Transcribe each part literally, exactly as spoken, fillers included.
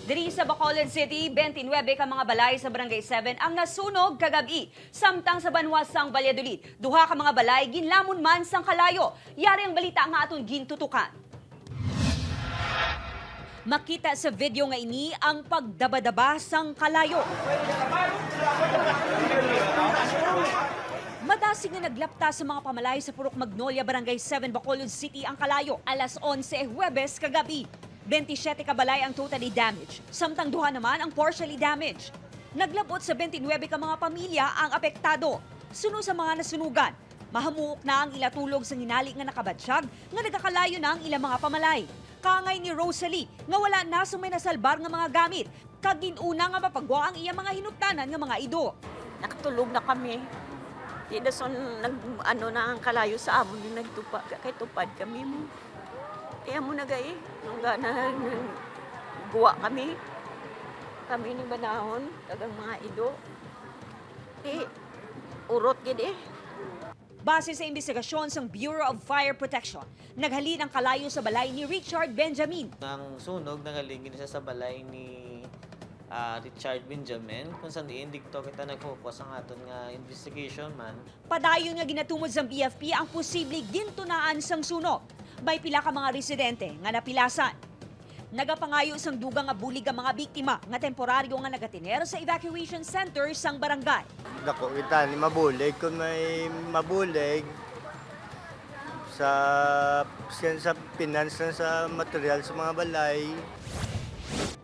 Diri sa Bacolod City, twenty-nine ka mga balay sa Barangay seven ang nasunog kagab-i, samtang sa banwa sang Valladolid, duha ka mga balay ginlamon man sang kalayo. Yari ang balita nga aton gintutukan. Makita sa video nga ini ang pagdabadaba sang kalayo. Madasig nga naglapta sa mga pamalay sa Purok Magnolia, Barangay seven, Bacolod City ang kalayo alas onse Huwebes kagab-i. Twenty-seven ka balay ang totally damaged, samtang duha naman ang partially damaged. Naglab-ot sa twenty-nine ka mga pamilya ang apektado. Suno sa mga nasunugan, mahamuok na ang ila tulog sa ginhali nga nakabatyag nga nagakalayo na ang ila mga pamalay. Kaangay ni Rosalie nga wala na sang may nasalbar nga mga gamit, kag gin-una nga mapagwa ang iya mga hinuptanan nga mga ido. Nakatulog na kami. Di na son nag-, ano na ang kalayo sa amon, yung nagtupa-, kay tupad kami mo. Kaya mo na gai, nung gana, nung guwa kami. Kami ni Banahon, kag ang mga ido. Di, urot gid eh. Base sa imbestigasyon sang Bureau of Fire Protection, naghalin ang kalayo sa balay ni Richard Benjamin. Ang sunog naghalin gid siya sa balay ni, ah, Richard Benjamin, kung saan diin dito kita nag-focus ang aton nga investigation man. Padayon nga ginatumod sang B F P ang posible gintunaan sang sunog. May pila ka mga residente nga napilasan. Nagapangayo sang dugang nga bulig ang mga biktima nga temporaryo nga nagatiner sa evacuation center sang barangay. Dako kita ni mabulig kung may mabulig sa, sa, sa finance na sa material sa mga balay.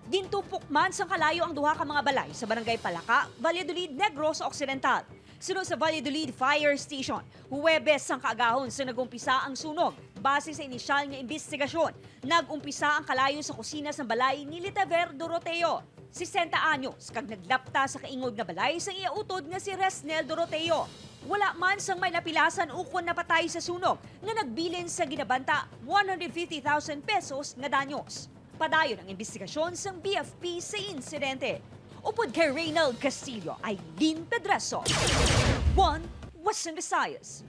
Gintupok man sang kalayo ang duha ka mga balay sa Barangay Palaka, Valladolid, Negros Occidental. Suno sa Valladolid Fire Station, Huwebes sang kaagahon sa nag-umpisa ang sunog. Base sa inisyal nga imbestigasyon, nag-umpisa ang kalayo sa kusina sang balay ni Litaver Doroteo, sesenta anyos, kag naglapta sa kaingod nga balay sang iya utod nga si Resnel Doroteo. Wala man sang may napilasan ukon napatay sa sunog nga nagbilin sa ginabanta one hundred fifty thousand pesos nga danyos. Padayon ang imbestigasyon sang B F P sa insidente. Upod kay Reynald Castillo, Aileen Pedreso, One Western Visayas.